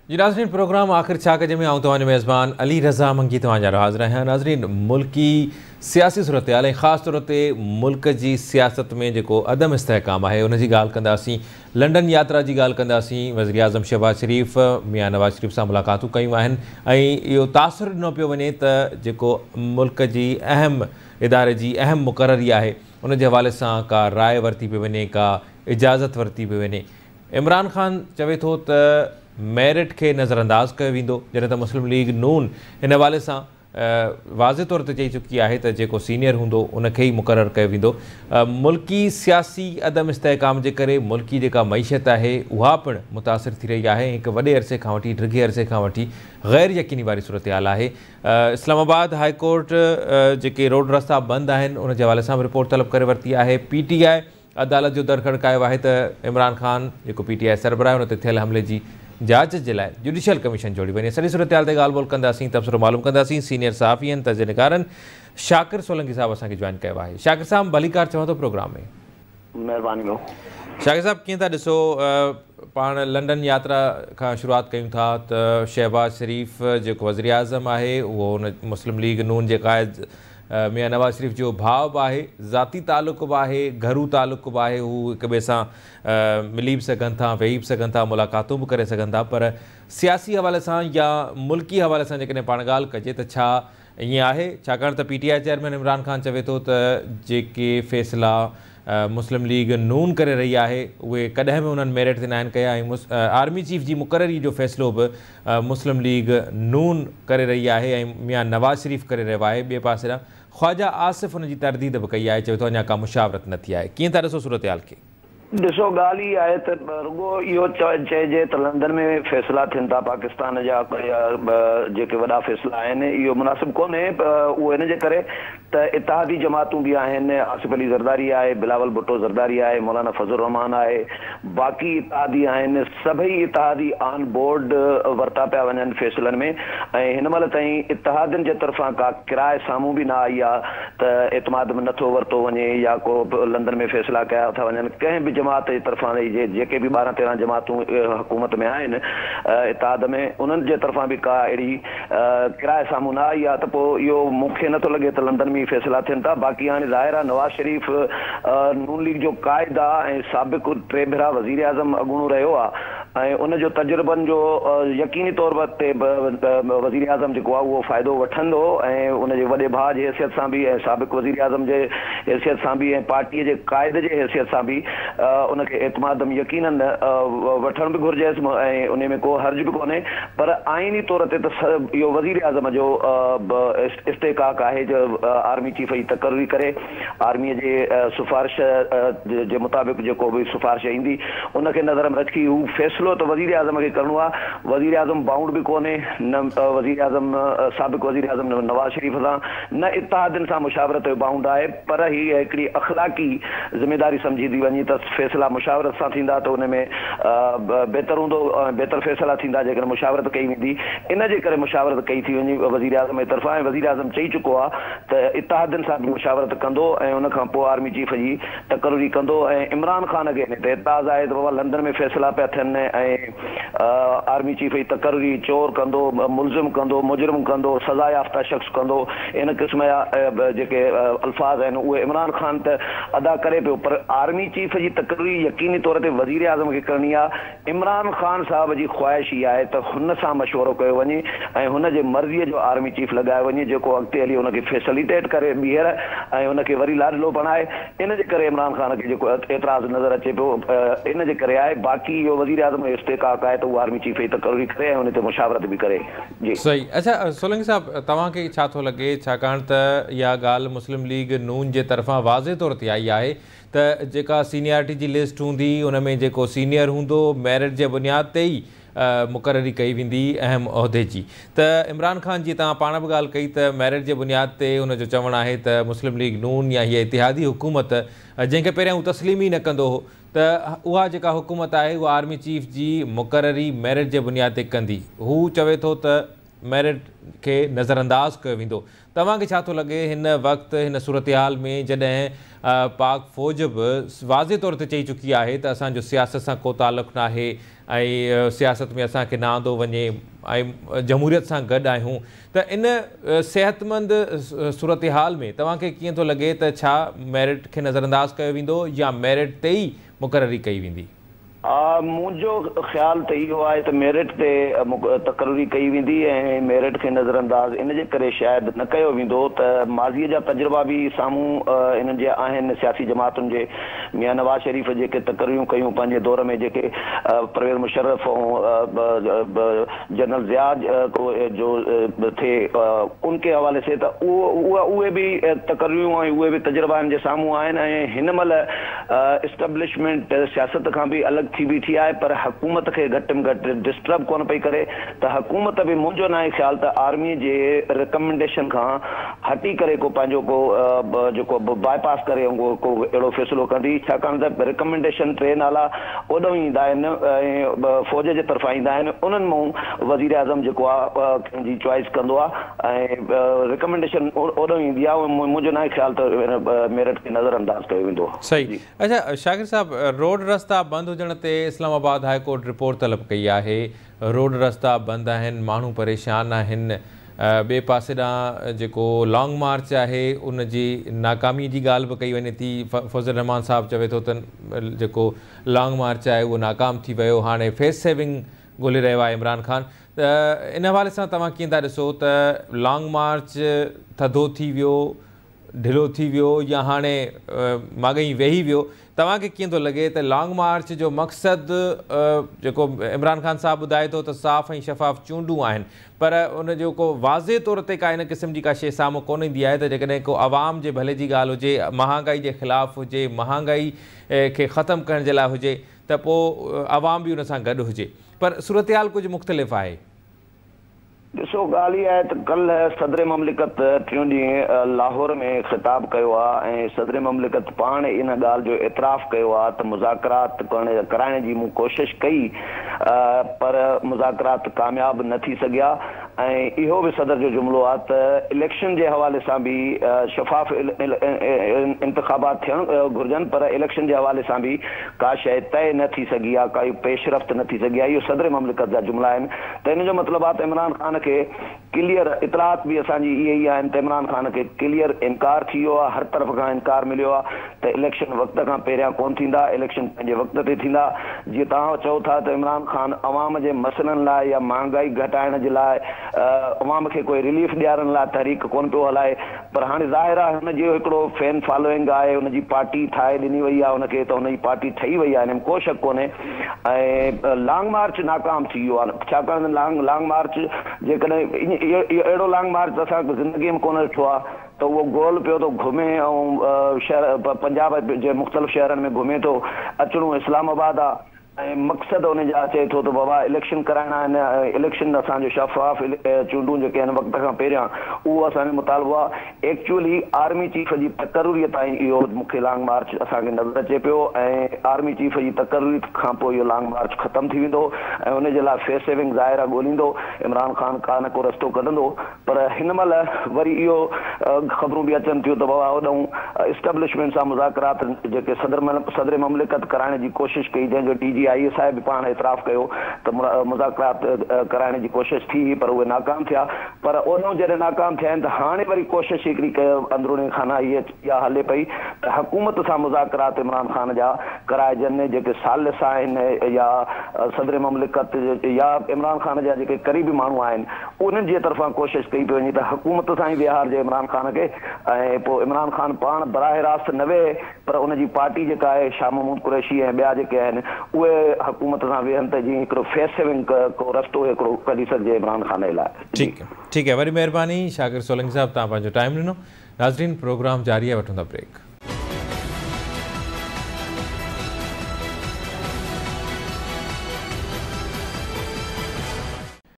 जी नाज़रीन, प्रोग्राम आख़िर छा कजे में आउं तव्हांजो मेज़बान अली रज़ा मंगी तव्हां जा हाज़िर आहियां। नाज़रीन, मुल्की सियासी सूरत हाल ऐं ख़ासि तौर ते मुल्क जी सियासत में जेको अदम इस्तेहकाम आहे उन जी ॻाल्हि कंदासीं, लंडन यात्रा जी ॻाल्हि कंदासीं। वज़ीर आज़म शहबाज शरीफ़ मियां नवाज़ शरीफ़ सां मुलाक़ातूं कयूं आहिनि ऐं इहो तासुर ॾिनो पियो वञे त जेको मुल्क जी अहम इदारे जी अहम मुक़ररी आहे उन जे हवाले सां का राय वरिती पई वञे, का इजाज़त वरिती पई वञे। इमरान ख़ान चवे थो त मेरिट खे नज़रअंदाज़ कयो वेंदो, जॾहिं त मुस्लिम लीग नून इन हवाले सां वाज़े तौर ते चई चुकी आहे त जेको सीनियर हूंदो उनखे ई मुक़ररु कयो वेंदो। मुल्की सियासी अदम इस्तेहकाम जे करे मुल्की जेका मईशत आहे उहा पिणु मुतासिर थी रही आहे। हिकु वॾे अरसे खां वठी, डिघे अरसे खां वठी ग़ैर यकीनी वारी सूरत हाल आहे। इस्लामाबाद हाई कोर्ट जेके रोड रस्ता बंदि आहिनि उन जे हवाले सां बि रिपोर्ट तलब करे वरिती आहे। पी टी I अदालत जो दर खड़कायो आहे त इमरान ख़ान जेको पी टी I सरबराह उन ते थियल हमले जी जांच जे लाइ जुडिशल कमीशन जोड़ी वञे। सॼी सूरत हाल ते ॻाल्हि ॿोल कंदासीं, तबसिरो मालूम कंदासीं। सीनियर सहाफ़ी आहिनि, तजिया शाकिर सोलंकी साहिबु असांखे जॉइन कयो आहे। शाकिर साहिबु, भलीकार चवां थो प्रोग्राम में। महिरबानी। शाकिर साहिबु, कीअं था ॾिसो, पाण लंडन यात्रा खां शुरूआत कयूं था त शहबाज शरीफ़ जेको वज़ीर आज़म आहे उहो हुन मुस्लिम लीग नून जे क़ाइद मियां नवाज़ शरीफ़ जो भाउ बि आहे, ज़ाती तालुक़ बि आहे, घरू तालुक़ बि आहे, हू हिक ॿिए सां मिली बि सघनि था, वेही बि सघनि था, मुलाक़ातूं बि करे सघनि था। पर सियासी हवाले सां या मुल्की हवाले सां जेकॾहिं पाण ॻाल्हि कजे त छा ईअं आहे? छाकाणि त P T I chairman Imran Khan चवे थो त जेके फ़ैसिला मुस्लिम लीग नून करे रही आहे उहे कॾहिं बि उन्हनि मेरिट ते नाहिनि कया ऐं आर्मी चीफ जी मुक़ररी जो फ़ैसिलो बि मुस्लिम लीग नून करे रही आहे ऐं मियां नवाज़ शरीफ़ करे रहियो आहे। ॿिए पासे ख़्वाजा आसिफ़ हुनजी तरदीद बि कई आहे, चवे थो अञा का मुशावरत न थी आहे। कीअं था ॾिसो सूरत हाल खे? ॾिसो, ॻाल्हि इहा आहे त रुगो इहो चइजे त लंदन में फ़ैसिला थियनि था पाकिस्तान जा या जेके वॾा फ़ैसिला आहिनि, इहो मुनासिब कोन्हे। उहो हिन जे करे त इतिहादी जमातूं बि आहिनि, आसिफ़ अली ज़रदारी आहे, बिलावल भुट्टो ज़रदारी आहे, मौलाना फज़ल रहमान आहे, बाक़ी इतिहादी आहिनि, सभई इतिहादी ऑन बोर्ड वरिता पिया वञनि फ़ैसिलनि में। ऐं हिन महिल ताईं इतिहादियुनि जे तरफ़ां का किराए साम्हूं बि न आई आहे त एतमाद में नथो वरितो वञे या को लंदन में फ़ैसिला कया था वञनि। कंहिं बि जमात जे तरफ़ां जेके बि 12 13 जमातूं हुकूमत में आहिनि इतिहाद में, उन्हनि जे तरफ़ां बि का अहिड़ी किराए साम्हूं न आई आहे त पोइ इहो मूंखे नथो लॻे त लंदन में फ़ैसिला थियनि था। बाक़ी हाणे ज़ाहिर आहे नवाज़ शरीफ़ नून लीग जो क़ाइद आहे ऐं साबिक़ 3 भेरा वज़ीर आज़म अॻूणो रहियो आहे ऐं उन जो तजुर्बनि जो यकीनी तौर ते वज़ीर आज़म जेको आहे उहो फ़ाइदो वठंदो ऐं उनजे वॾे भाउ जे हैसियत सां बि ऐं साबिक़ वज़ीर आज़म जे हैसियत सां बि ऐं पार्टीअ जे क़ाइद जे हैसियत सां बि उनखे एतमाद यकीनन वठणु बि घुरिजेसि ऐं उन में को हर्ज बि कोन्हे। पर आइनी तौर ते त इहो वज़ीर आज़म जो इस्तेहकाक आहे जो आर्मी चीफ जी तकर्री करे, आर्मीअ जे सिफारिश जे मुताबिक़ जेको बि सिफारिश ईंदी उनखे नज़र में रखी हू फ़ैसिलो त वज़ीर आज़म खे करिणो आहे। वज़ीर आज़म बाउंड बि कोन्हे, न वज़ीर आज़म साबिक़ वज़ीर आज़म नवाज़ शरीफ़ सां न इतिहादियुनि सां मुशावरत जो बाउंड आहे। पर हीअ हिकिड़ी अख़लाक़ी ज़िम्मेदारी सम्झी थी वञे त फ़ैसिला मुशावरत सां थींदा त उन में बहितर हूंदो, बहितर फ़ैसिला थींदा जेकॾहिं मुशावरत कई वेंदी। इन जे करे मुशावरत कई थी वञे वज़ीर आज़म जे तरफ़ां ऐं वज़ीर आज़म चई चुको आहे त इतिहादियुनि सां बि मुशावरत कंदो ऐं उन खां पोइ आर्मी चीफ जी तकर्री कंदो। ऐं इमरान ख़ान खे हिन ते एतिराज़ आहे त बाबा लंदन में फ़ैसिला पिया थियनि ऐं आर्मी चीफ जी तकर्री चोर कंदो, मुलज़िम कंदो, मुजरिम कंदो, सज़ा याफ़्ता शख़्स कंदो, इन क़िस्म जा जेके अल्फ़ाज़ आहिनि उहे इमरान ख़ान त अदा करे पियो। पर आर्मी चीफ जी तकर्री यकीनी तौर ते वज़ीर आज़म खे करणी आहे। इमरान ख़ान साहिब जी ख़्वाहिश इहा आहे त हुन सां मशवरो कयो वञे ऐं हुन जे मर्ज़ीअ जो आर्मी चीफ लॻायो वञे जेको अॻिते हली हुनखे फैसिलिटेट करे ॿीहर ऐं हुनखे वरी लाॾलो बणाए। इन जे करे इमरान ख़ान खे जेको एतिराज़ नज़र अचे पियो इन जे करे आहे। बाक़ी इहो वज़ीर आज़म जो इस्तेहकाक आहे त उहो आर्मी चीफ जी तकर्री करे ऐं हुन ते मुशावरत बि करे। जी सही। अच्छा सोलंकी साहिबु, तव्हांखे छा थो लॻे, छाकाणि त इहा ॻाल्हि मुस्लिम लीग नून जे तरफ़ां वाज़े तौर ते आई आहे त जेका सीनियरिटी जी लिस्ट हूंदी उन में जेको सीनियर हूंदो मेरिट जे बुनियाद ते ई मुक़ररी कई वेंदी अहम उहिदे जी। त इमरान ख़ान जी तव्हां पाण बि ॻाल्हि कई त मेरिट जे बुनियाद ते हुनजो चवणु आहे त मुस्लिम लीग नून या हीअ इतिहादी हुकूमत जंहिंखे पहिरियां हू तस्लीम ई न कंदो हो त उहा जेका हुकूमत आहे उहा आर्मी चीफ जी मुक़ररी मेरिट जे बुनियाद ते कंदी। हू चवे थो त मेरिट खे नज़रअंदाज़ कयो वेंदो। तव्हांखे छा थो लॻे हिन वक़्तु हिन सूरत हाल में जॾहिं पाक फ़ौज बि वाज़े तौर ते चई चुकी आहे त असांजो सियासत सां को तालुक़ न आहे, ۽ سياست ۾ اسان کي نه آندو وڃي ۽ جمهوريت سان گڏ آهيون ته ان صحتمند صورتحال ۾ توهان کي ڪيئن ٿو لڳي ته ڇا ميرٽ کي نظرانداز ڪيو ويندو يا ميرٽ تي ئي مقرري ڪئي ويندي؟ منهنجو خيال ته اهو آهي ته ميرٽ تي تقرري ڪئي ويندي ۽ ميرٽ کي نظرانداز ان جي ڪري شايد نه ڪيو ويندو ته ماضيء جا تجربا به سامهون انهن جي آهن سياسي جماعتن جي ميان نواز شريف جيڪي تقرريون ڪيون پنهنجي دور ۾ جيڪي پرويز مشرف ۽ جنرل ضياء جو ٿئي ان ڪي حوالي سي ته اهي به تقرريون ۽ اهي به تجربا هن جي سامهون آهن ۽ هن مهل اسٽيبلشمينٽ سياست کان به الڳ ٿي بيٺي آهي پر حڪومت کي گهٽ ۾ گهٽ ڊسٽرب ڪونه پئي ڪري ته حڪومت به منهنجو ناهي خيال ته آرمي جي رڪمينڊيشن کان هٽي ڪري ڪو پنهنجو ڪو جيڪو باء پاس ڪري ڪو اهڙو فيصلو ڪندي ڇاڪاڻ ته رڪمينڊيشن ٽي نالا اوڏانهن ئي ايندا آهن ۽ فوج جي طرفان ايندا آهن انهن مون وزيراعظم جيڪو آهي ڪنهن جي چوائس ڪندو آهي ۽ رڪمينڊيشن اوڏانهن ايندي آهي منهنجو ناهي خيال ته ميرٽ کي نظر انداز ڪيو ويندو. صحيح اڇا شاڪر صاحب روڊ رستا بند هجڻ تي اسلام آباد هاء ڪورٽ رپورٽ طلب ڪئي آهي روڊ رستا بند آهن ماڻهو پريشان آهن ٻئي پاسي ڏانهن جيڪو لانگ مارچ آهي ان جي ناڪامي جي ڳالهه به ڪئي وڃي ٿي فضل الرحمان صاحب چوي ٿو ته جيڪو لانگ مارچ آهي اهو ناڪام ٿي ويو هاڻي فيس سيونگ ڳولي رهيو آهي عمران خان ته ان حوالي سان توهان ڪيئن ٿا ڏسو ته لانگ مارچ ٿڌو ٿي ويو ڍلو ٿي ويو يا هاڻي ماڳهين ويهي ويو توهان کي ڪيئن ٿو لڳي ته لانگ مارچ جو مقصد جيڪو عمران خان صاحب ٻڌائي ٿو ته صاف ۽ شفاف چونڊون آهن پر ان جو ڪو واضح طور تي ڪا ان قسم جي ڪا شيء سامهون ڪونه ايندي آهي ته جيڪڏهن ڪو عوام جي ڀلي جي ڳالهه هجي مهانگائي جي خلاف هجي مهانگائي کي ختم ڪرڻ جي لاء هجي ته پوء عوام به ان سان گڏ هجي پر صورتحال ڪجهه مختلف آهي. ڏسو ڳالهه اها آهي ته ڪلهه صدر مملڪت ٽيون ڏينهن لاهور ۾ خطاب ڪيو آهي ۽ صدر مملڪت پاڻ ان ڳالهه جو اعتراف ڪيو آهي ته مذاڪرات ڪرائڻ جي مون ڪوشش ڪئي پر مذاڪرات ڪامياب نه ٿي سگهيا ۽ اهو به صدر جو جملو آهي ته اليڪشن جي حوالي سان به شفاف انتخابات ٿيڻ گهرجن پر اليڪشن جي حوالي سان به ڪا شيء طئي نه ٿي سگهي آهي ڪائي پيش رفت نه ٿي سگهي آهي اهو صدر مملڪت جا جملا آهن ته ان جو مطلب آهي ته عمران خان کي ڪليئر اطلاعات به اسان جي اهي ئي آهن ته عمران خان کي ڪليئر انڪار ٿي ويو آهي هر طرف کان انڪار مليو آهي ته اليڪشن وقت کان پهريان ڪونه ٿيندا اليڪشن پنهنجي وقت تي ٿيندا جيئن توهان چئو ٿا ته عمران خان عوام جي مسئلن لاء يا مهانگائي گهٽائڻ جي لاء عوام کي ڪوئي رليف ڏيارڻ لاء تحريڪ ڪونه پيو هلائي پر هاڻي ظاهر آهي هن جي هڪڙو فين فالوئنگ آهي هن جي پارٽي ٺاهي ڏني وئي آهي هن کي ته هن جي پارٽي ٺهي وئي آهي ان ۾ ڪو شڪ ڪونهي ۽ لانگ مارچ ناڪام ٿي ويو آهي ڇاڪاڻ ته لانگ لانگ مارچ جيڪڏهن اهڙو لانگ مارچ ته اسان زندگي ۾ ڪونه ڏٺو آهي ته اهو گول پيو ٿو گهمي ۽ شهر پنجاب جي مختلف شهرن ۾ گهمي ٿو اچڻو اسلام آباد آهي ۽ مقصد ان جا چئي ٿو ته بابا اليڪشن ڪرائڻا آهن ۽ اليڪشن اسان جو شفاف چونڊون جيڪي آهن وقت کان پهريان اهو اسان جو مطالبو آهي ايڪچوئلي آرمي چيف جي تقرري تائين اهو مون کي لانگ مارچ اسان کي نظر اچي پيو ۽ آرمي چيف جي تقرري کان پوء اهو لانگ مارچ ختم ٿي ويندو ۽ ان جي لاء فيس سيونگ ظاهر آهي ڳوليندو عمران خان ڪا نه ڪو رستو ڪڍندو پر هن مهل وري اهو خبرون به اچن ٿيون ته بابا هوڏانهون اسٽيبلشمينٽ سان مذاڪرات جيڪي صدر صدر مملڪت ڪرائڻ جي ڪوشش ڪئي جنهن جو ڊي جي I S I به پاڻ اعتراف ڪيو ته مذاڪرات ڪرائڻ جي ڪوشش ٿي هئي پر اهي ناڪام ٿيا پر اوڏانهون جڏهن ناڪام ٿيا آهن ته هاڻي وري ڪوشش هڪڙي اندروني خانه هيء اها هلي پئي ته حڪومت سان مذاڪرات عمران خان جا ڪرائجن جيڪي ثالث آهن يا صدر مملڪت يا عمران خان جا جيڪي قريبي ماڻهو آهن انهن جي طرفان ڪوشش ڪئي پئي وڃي ته حڪومت سان ئي ويهارجي عمران خان کي ۽ پوء عمران خان پاڻ براهه راست نه ويهي پر ان جي پارٽي جيڪا آهي شاهه محمود قريشي ۽ ٻيا جيڪي آهن اهي حڪومت سان ويهن ته جيئن هڪڙو فيس سيونگ ڪو رستو هڪڙو ڪڍي سگهجي عمران خان جي لاء. ٺيڪ ٺيڪ آهي وڏي مهرباني شاڪر سولنگي صاحب توهان پنهنجو ٽائيم ڏنو ناظرين پروگرام جاري آهي وٺون ٿا بريڪ.